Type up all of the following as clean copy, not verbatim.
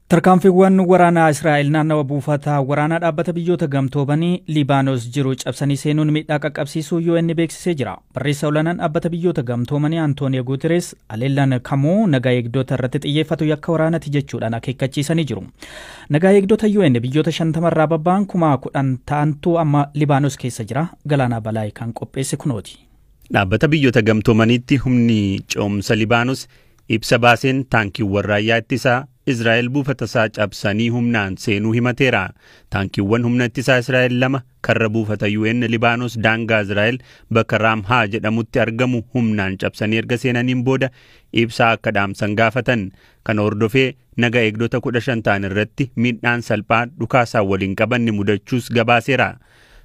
Tarkaanfiiwwan waraanaa Israa'el naannawa buufata waraanaa dhaabbata Biyyoota Gamtoomanii Liibaanos jiru cabsanii seenuun miidhaa qaqqabsiisuu UN beeksisee jira. Barreessaa olaanaan dhaabbata Biyyoota Gamtoomanii Antooniyo Guuteres haleellaan kamuu nagaa eegdota irratti xiyyeeffatu yakka waraanaati jechuudhaan akeekkachiisanii jiru. Nagaa eegdota UN biyyoota 50 irraa babba'an 10,000 ta'antu amma Liibaanos keessa jira. Galaanaa Balaay kan qopheesse kunooti. Dhaabbata Biyyoota Gamtoomaniitti humni ce'umsa Libaanos ibsa baaseen taankiiwwan raayyaa ittisaa Israa'el buufata isaa cabsanii humnaan seenuu himateera. Taankiiwwan humna ittisaa Israa'el lama karra buufata UN Libaanos daangaa Israa'el bakka Raamhaa jedhamutti argamu humnaan cabsanii erga seenaniin booda ibsaa akka dhaamsan gaafatan. Kana hordofee naga eegdota 15 ta'an irratti miidhaan salphaa dhukaasaan waliin qabanne mudachuus gabaaseera.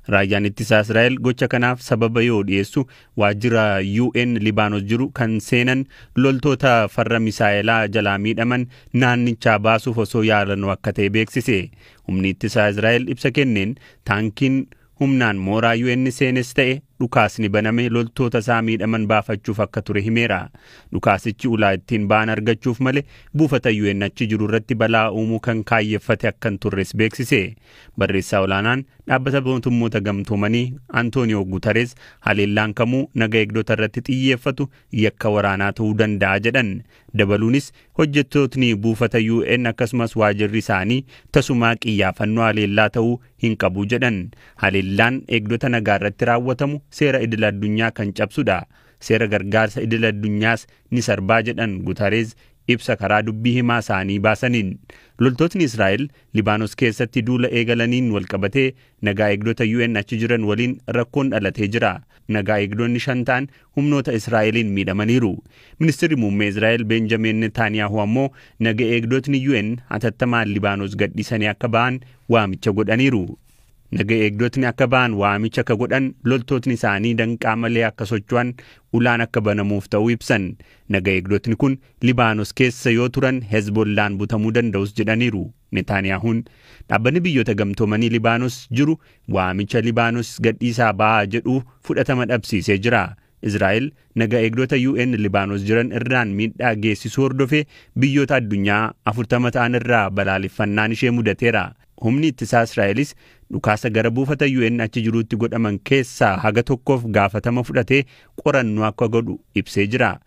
Raayyaan ittisaa Israa'el gocha kanaaf sababa yoo dhiyeessu, waajjira UN Libaanos jiru kan seenan loltoota farra misaa'elaa jalaa miidhaman naannichaa baasuuf osoo yaalanuu akka ta'e beeksise. Humni ittisaa Israa'el ibsa kenneen taankiin humnaan mooraa UN seenes ta'e dhukaasni baname loltoota isaa miidhaman baafachuuf akka ture himeera. Dhukaasichi ulaa ittiin ba'an argachuuf malee buufata UN achi jiru irratti balaa uumuu kan kaayyeffate akka hin turres beeksise. Barreessaa olaanaan dhaabbata mootummoota gamtoomanii Antooniyoo Guutarees haleellaan kamuu naga eegdota irratti xiyyeeffatu yakka waraanaa ta'uu danda'a jedhan. Dabaluunis hojjettootni buufata UN akkasumas waajirri isaanii tasumaa qiyyaafannoo haleellaa ta'uu hin qabu jedhan. Haleellaan eegdota nagaa irratti raawwatamu seera idil addunyaa kan cabsudha. Seera gargaarsa idil addunyaas ni sarbaa jedhan Guutarees ibsa karaa dubbii himaa isaanii baasaniin. Loltootni Israa'el Libaanos keessatti duula eegalaniin walqabatee nagaa eegdota UN achi jiran waliin rakkoon dhalatee jira. Nagaa eegdonni 5 ta'an humnoota Israa'eliin miidhamaniiru. Ministeerri muummee Israa'el Benjamin Netanyahu ammoo nagaa eegdotni UN hatattamaan Libaanos gadhiisanii akka ba'an waamicha godhaniiru. Naga eegdotni akka ba'an waamicha akka godhan loltootni isaanii danqaa malee akka socho'an ulaan akka banamuuf ta'uu ibsan. Naga eegdotni kun Libaanos keessa yoo turan Hezbollaan butamuu danda'us jedhaniiru. Netaaniyaahuun dhaabbanni Biyyoota Gamtoomanii Libaanos jiru waamicha Libaanos gadhiisaa ba'aa jedhu fudhatama dhabsiisee jira. Israa'el naga eegdota UN Libaanos jiran irraan miidhaa geessisuu hordofee biyyoota addunyaa 40 ta'an irraa balaaleffannaan ishee mudateera. Humni ittisaa Israa'elis dhukaasa gara buufata UN achi jiruutti godhaman keessaa haga tokkoof gaafatama fudhatee qorannoo akka godhu ibsee jira.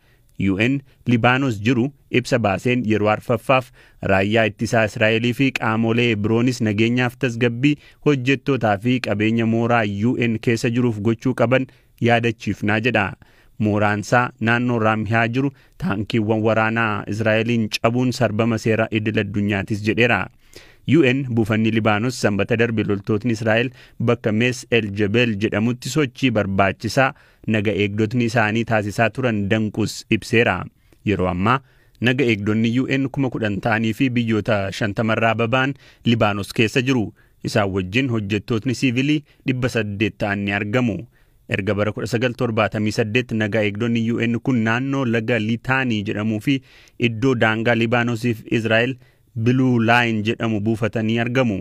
UN Libaanos jiru ibsa baaseen yeroo arfaffaaf raayyaa ittisaa Israa'elii fi qaamolee biroonis nageenyaaf tasgabbii hojjettootaa fi qabeenya mooraa UN keessa jiruuf gochuu qaban yaadachiifnaa jedha. Mooraansaa naannoo Raamhiyaa jiru taankiiwwan waraanaa Israa'eliin cabuun sarbama seera idil addunyaatis jedheera. UN buufanni Libaanos sanbata darbe loltootni Israa'el bakka Mees El Jebel jedhamutti sochii barbaachisaa naga eegdotni isaanii taasisaa turan danquus ibseera. Yeroo ammaa naga eegdonni UN 10,000 ta'anii fi biyyoota 50 irraa baba'an Libaanos keessa jiru. Isaan wajjin hojjettootni siivilii 800 ta'an ni argamu. Erga bara 1978 nagaa eegdonni UN kun naannoo laga Litaanii jedhamuu fi iddoo daangaa Libaanosii fi Israa'el Blue Line jedhamu buufatanii argamu.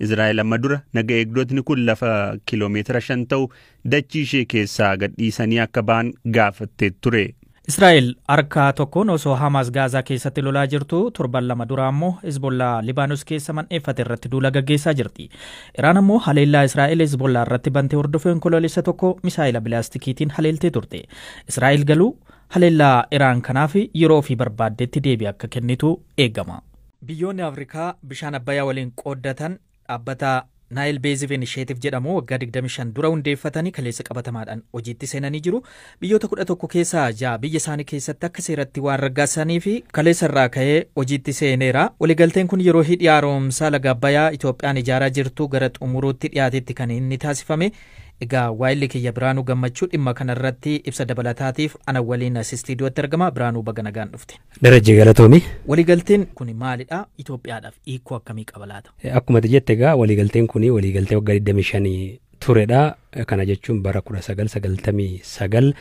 Israa'el amma dura naga eegdotni kun lafa kiiloomeetira 5 ta'u dachii ishee keessaa gadhiisanii akka ba'an gaafattee ture. Israa'el harka tokkoon osoo Hamaas Gaazaa keessatti lolaa jirtu, torban 2 dura ammoo Hezbollaa Libaanos keessa man'eeffate irratti duula gaggeessaa jirti. Iraan ammoo haleellaa Israa'el Hezbollaa irratti bante hordofee Onkoloolessa 1 misaa'ila bilaastikiitiin haleeltee turte. Israa'el galuu haleellaa Iraan kanaaf yeroo ofii barbaaddetti deebii akka kennitu eegama. Biyyoonni Afrikaa bishaan Abbayyaa waliin qooddatan dhaabbata Nile Basin Initiative jedhamu waggaa 25 dura hundeeffatanii kaleessa qabatamaadhaan hojiitti seenanii jiru. Biyyoota 11 keessaa 6 biyya isaanii keessatti akka seeratti waan raggaasanii fi kaleessa irraa ka'ee hojiitti seeneera. Waliigalteen kun yeroo hidhi haaromsaa laga Abbayyaa Itoophiyaan ijaaraa jirtu gara xumuruutti dhiyaatetti kan inni taasifame. Egaa waayilli kiyya Biraanuu Gammachuu dhimma kanarratti ibsa dabalataatiif ana waliin as istiidiyootti argama. Biraanuu, baga nagaan dhufte. Darajjee, galatoomi. Waliigalteen kun maalidha? Itoophiyaadhaaf hiikoo akkamii qaba laata? Akkuma ati jette egaa waliigalteen kun waliigaltee waggaa 25 turedha. Kana jechuun bara 1999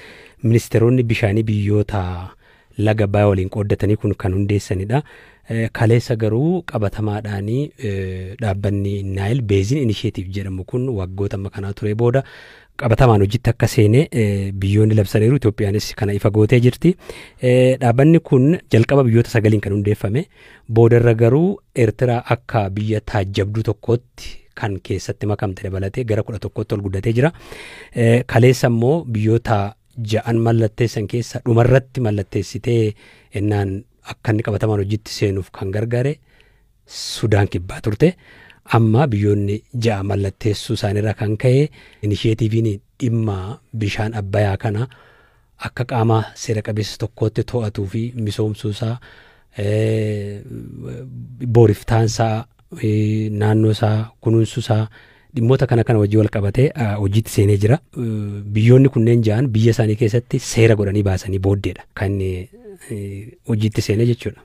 ministeeronni bishaanii biyyoota laga Abbayyaa waliin qooddatanii kun kan hundeessanidha. Kaleessa garuu qabatamaadhaan dhaabbanni Nile Basin Initiative jedhamu kun waggoota amma kanaa ture booda qabatamaan hojiitti akka seene biyyoonni labsaniiru. Itoophiyaanis kana ifa gootee jirti. Dhaabbanni kun jalqaba biyyoota 9 kan hundeeffame, boodarra garuu Eertiraa akka biyya taajjabduu tokkootti kan keessatti makamte dabalatee gara 11tti ol guddatee jira. Kaleessa immoo biyyoota 6 mallatteessan keessa dhumarratti mallatteessitee ennaan akka inni qabatamaan hojiitti seenuuf kan gargaare Sudaan Kibbaa turte. Amma biyyoonni 6 mallatteessuu isaaniirraa kan ka'e inisheetiiviin dhimma bishaan Abbayyaa kana akka qaama seera qabeessa tokkootti to'atuu fi misoomsuusaa, booriftaansaa, naannoosaa kunuunsuusaa, dhimmoota kana kana wajjin wal qabatee hojiitti seenee jira. Biyyoonni kunneen 6 biyya isaanii keessatti seera godhanii baasanii booddeedha kan hojiitti seenee jechuudha.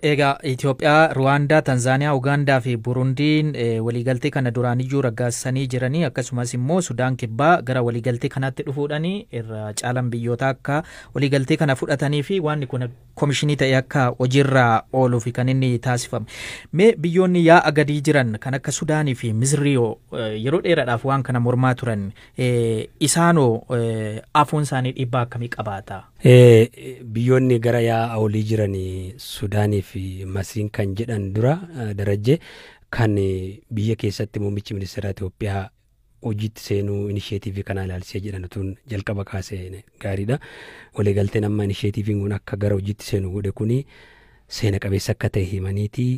Egaa Itoophiyaa, Ruwaandaa, Tanzaaniyaa, Ugaandaa fi Burundiin waliigaltee kana duraaniyyuu raggaasisanii jiranii, akkasumas immoo Sudaan Kibbaa gara waliigaltee kanaatti dhufuudhaan irra caalan biyyoota akka waliigaltee kana fudhatanii fi waan kun komishinii ta'e akka hojiirra ooluu fi kan inni taasifame. Mee biyyoonni yaa'a gadii jiran kan akka Sudaanii fi Misrii yeroo dheeraadhaaf waan kana mormaa turan, isaanoo afuun isaanii dhiibbaa akkamii qabaata? Biyyoonni gara yaa'a olii jiran Sudaanii fi Masriin kan jedhan dura, Darajjee, kan biyya keessatti muummichi ministeera Itoophiyaa hojiitti seenuu inisheetiivii kana ilaalchisee jedhan utuun jalqaba kaasee gaariidha. Waliigalteen amma inisheetiiviin kun akka gara hojiitti seenu godhe kuni seena qabeessa akka ta'e himaniiti.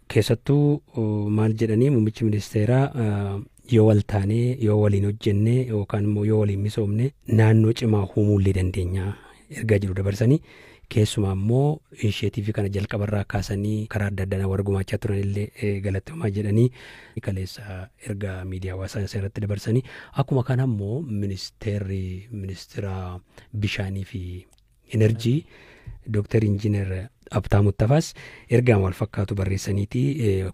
Keessattuu maal jedhanii, muummichi ministeeraa, yoo wal taanee, yoo waliin hojjennee yookaan immoo yoo waliin misoomne naannoo cimaa uumuullee dandeenya ergaa jiru dabarsanii, keessumaa immoo inisheetiivii kana jalqabarraa kaasanii karaa adda addaan warra gumaachaa turan illee galatoomaa jedhanii kaleessa ergaa miidiyaa hawaasaa irratti dabarsanii. Akkuma kana immoo ministeerri ministeera bishaanii fi enerjii Dooktar Injiinar Habtaamuu Ittafaas ergaan wal fakkaatu barreessaniiti,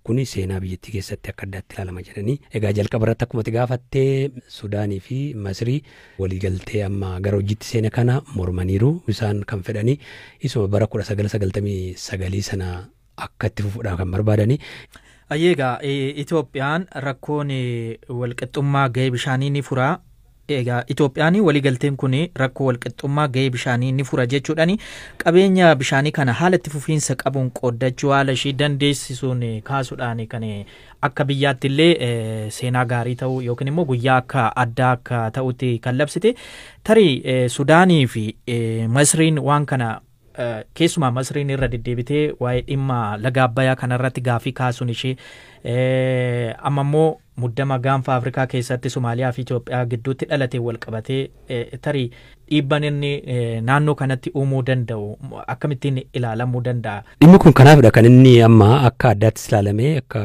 kuni seenaa biyyattii keessatti akka addaatti ilaalama jedhanii. Egaa jalqaba irratti akkuma ati gaafattee, Sudaanii fi Masrii waliigaltee amma gara hojiitti seene kana mormaniiru. Isaan kan fedhanii isuma bara 1999 sana akka itti fufuudhaaf kan barbaadanii. Egaa Itoophiyaan rakkoon walqixxummaa gahee bishaanii ni furaa. Egaa Itoophiyaan waliigalteen kun rakkoo walqixxummaa gahee bishaanii ni fura jechuudhaan, qabeenya bishaanii kana haala itti fufiinsa qabuun qooddachuu haala ishii dandeessisuun kaasuudhaan, kan akka biyyaatti illee seenaa gaarii ta'uu yookiin immoo guyyaa akka addaa akka ta'utti kan labsite. Tarii Sudaanii fi Masriin waan kana, keessumaa Masriin irra deddeebitee waa'ee dhimma laga Abbayyaa kanarratti gaafii kaasuun ishee, amma immoo muddama gaanfa Afrikaa keessatti Somaaliyaa fi Itoophiyaa gidduutti dhalate wal qabatee, tarii dhiibban inni naannoo kanatti uumuu danda'u akkamittiin ilaalamuu danda'a? Dhimmi kun kanaafidha kan inni amma akka addaattis ilaalamee, akka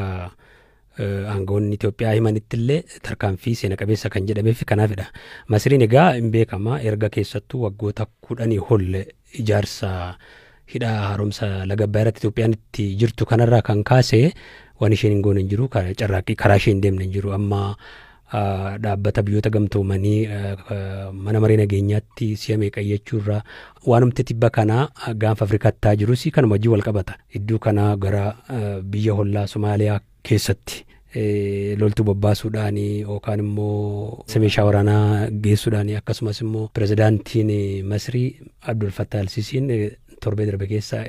aangawoonni Itoophiyaa himanitti illee tarkaanfii seena qabeessa kan jedhameef kanaafidha. Masriin egaa hin beekama, erga keessattuu waggoota 10 ol ijaarsa hidha haaromsa laga Abbayyaa irratti Itoophiyaan itti jirtu kanarraa kan kaase waan isheen hin goone hin jiru, carraaqqii karaa isheen hin deemne hin jiru. Amma dhaabbata Biyyoota Gamtoomanii mana maree nageenyaatti si'a meeqa iyyachuurraa waanumti tibba kanaa gaanfa Afrikaatti ta'aa jirus kanuma wajjin wal qabata. Iddoo kana gara biyya hollaa Somaaliyaa keessatti loltuu bobbaasuudhaan yookaan immoo meeshaa waraanaa geessuudhaan, akkasumas immoo pirezidaantiin Masrii Abdul Fattah al-Sisiin torbee darbe keessa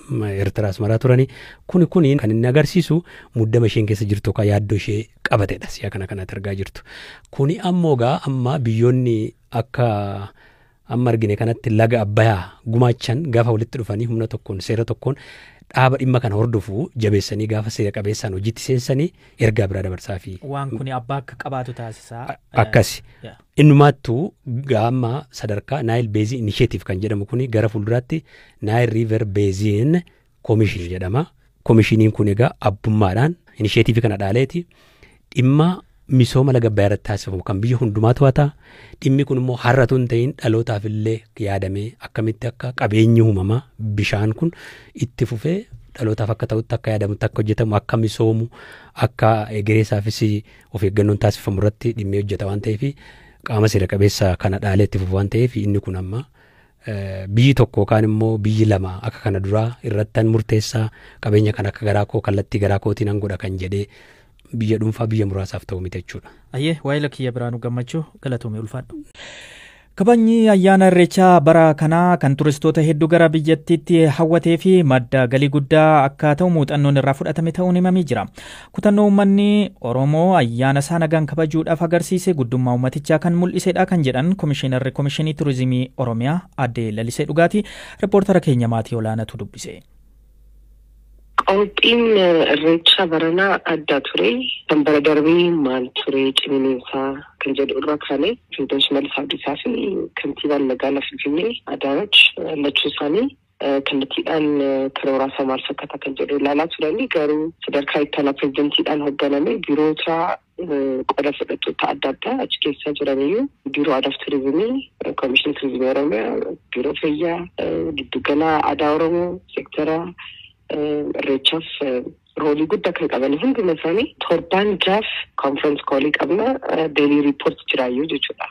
Eertiraas maraa turani. Kuni kuni kan inni agarsiisu muddama isheen keessa jirtu yookaan yaaddoo ishee qabatedha si'a kana kanatti argaa jirtu. Kuni ammoo gaa amma biyyoonni akka amma argine kanatti laga Abbayyaa gumaachan gaafa walitti dhufanii humna tokkoon, seera tokkoon, dhaaba dhimma kana hordofu jabeessanii gaafa seera qabeessaan hojiitti seensanii ergaa biraa dabarsaa fi. Waan kuni abbaa akka qabaatu taasisaa. Akkasi. Innumaattuu gaama sadarkaa Nile Basin Initiative kan jedhamu kuni gara fuulduraatti Nile River Basin Commission jedhama. Komishiniin kun egaa abbummaadhaan inisheetiivii kana dhaaleeti dhimma misooma laga Abbayyaa irratti taasifamu kan biyya hundumaa to'ata. Dhimmi kun immoo har'atu hin ta'in dhalootaaf illee yaadamee akkamitti akka qabeenyi uumamaa bishaan kun itti fufee dhalootaaf akka ta'utti akka yaadamutti akka hojjetamu, akka misoomu, akka egereesaafis of eeggannoon taasifamu irratti dhimmee hojjeta waan ta'eef, qaama seera qabeessa kana dhaalee itti fufu waan ta'eef, inni kun amma Biyyi tokko yookaan immoo biyyi lama akka kana duraa irrattan murteessaa, qabeenya kan akka garaa koo kallattii garaa kootiin nan godha kan jedhee biyya dhuunfaa biyya muraasaaf ta'u miti jechuudha. Ayyee, waa'ee kiyya Biraanuu Gammachuu, galatoomee, ulfaadhu. Kabajni ayyaana Irreechaa bara kanaa kan turistoota hedduu gara biyyattiitti hawwatee fi madda galii guddaa akka ta'u muuxannoon irraa fudhatame ta'uun himamee jira. Kutannoo uummanni Oromoo ayyaana isaa nagaan kabajuudhaaf agarsiise guddummaa uummatichaa kan mul'isedha kan jedhan Komishinarri Komishinii Turizimii Oromiyaa Aadde Lalisee Dhugaati. Riippoortara keenya Maatii Olaanaatu dubbise. Qophiin Irreechaa baranaa adda ture. Kan bara darbee maal ture ciminiinsaa kan jedhu irra kaane, Pireezidaantii Shimallis Abdiisaa fi kantiibaan magaalaa Finfinnee Adaanach lachuu isaanii kallattiidhaan karoora isaa maal fakkaata kan jedhu ilaalaa turanii, garuu sadarkaa itti aanaa pireezidantiidhaan hoogganame biiroota qoda fudhattoota adda addaa achi keessa jiraniyyuu, Biiroo Aadaa fi Turizimii, Komishinii Turizimii Oromiyaa, Biiroo Fayyaa, Giddugala Aadaa Oromoo, seektara Irreechaaf roolii guddaa kan qaban hunduma isaanii torbaan jaaf conference callii qabna, daily report jiraayyuu jechuudha.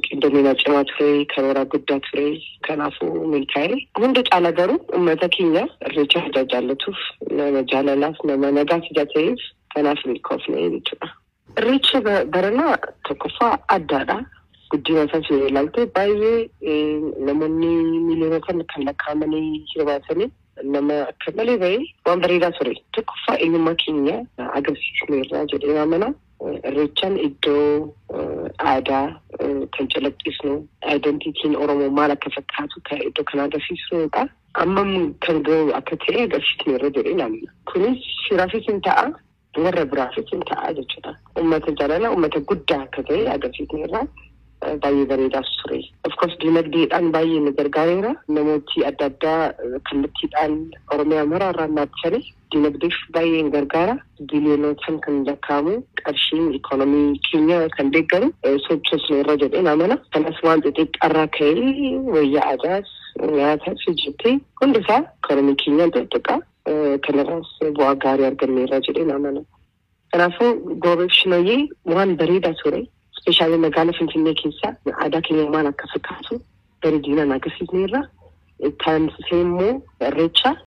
Qindoomina cimaa ture, karoora guddaa ture, kanaafuu milkaa'e. Hunda caala garuu uummata keenya Irreecha jaallatuuf, nama jaalalaaf, nama nagaaf ija ta'eef kanaaf milkoofne jechuudha. Irreecha baranaa tokkoffaa addaadha. Guddina isaas yoo ilaalte baay'ee namoonni miiliyoonota kan lakkaa'amanii hirmaatanii, nama akka malee bahee waan bareedaa ture. Tokkoffaa eenyummaa keenya agarsiisneerra jedhee amana. Irreechaan iddoo aadaa kan calaqqisnu, identityn Oromoo maal akka fakkaatu kan iddoo kana agarsiisnudha. Ammam kan gahu akka ta'e agarsiisneerra jedhee amana. Kunis firaafis hin ta'a, warra biraafis hin ta'a jechuudha. Uummata jaalala, uummata guddaa akka ta'e agarsiisneerra. Baay'ee bareedaas ture. Of course dinagdeedhaan baay'ee nu gargaareera. Namooti adda addaa kallattiidhaan Oromiyaa maraarraa naachanii dinagdeef baay'ee hin gargaara. Biliyoonootaan kan lakkaa'amu qarshiin ikoonomii keenya kan deeggaru sochoosneerra jedheen amana. Kanas waan xixiqqaarraa ka'ee wayyaa aadaas nyaatas jettee hundisaa ikoonomii keenya xixiqqaa kanarraas bu'aa gaarii arganneerra jedheen amana. Kanaafuu goobeef waan bareedaa ture. Especially magaalaa Finfinnee keessa aadaa keenya maal akka fakkaatu bareedinaan agarsiisneerra. Itti aansee immoo Irreecha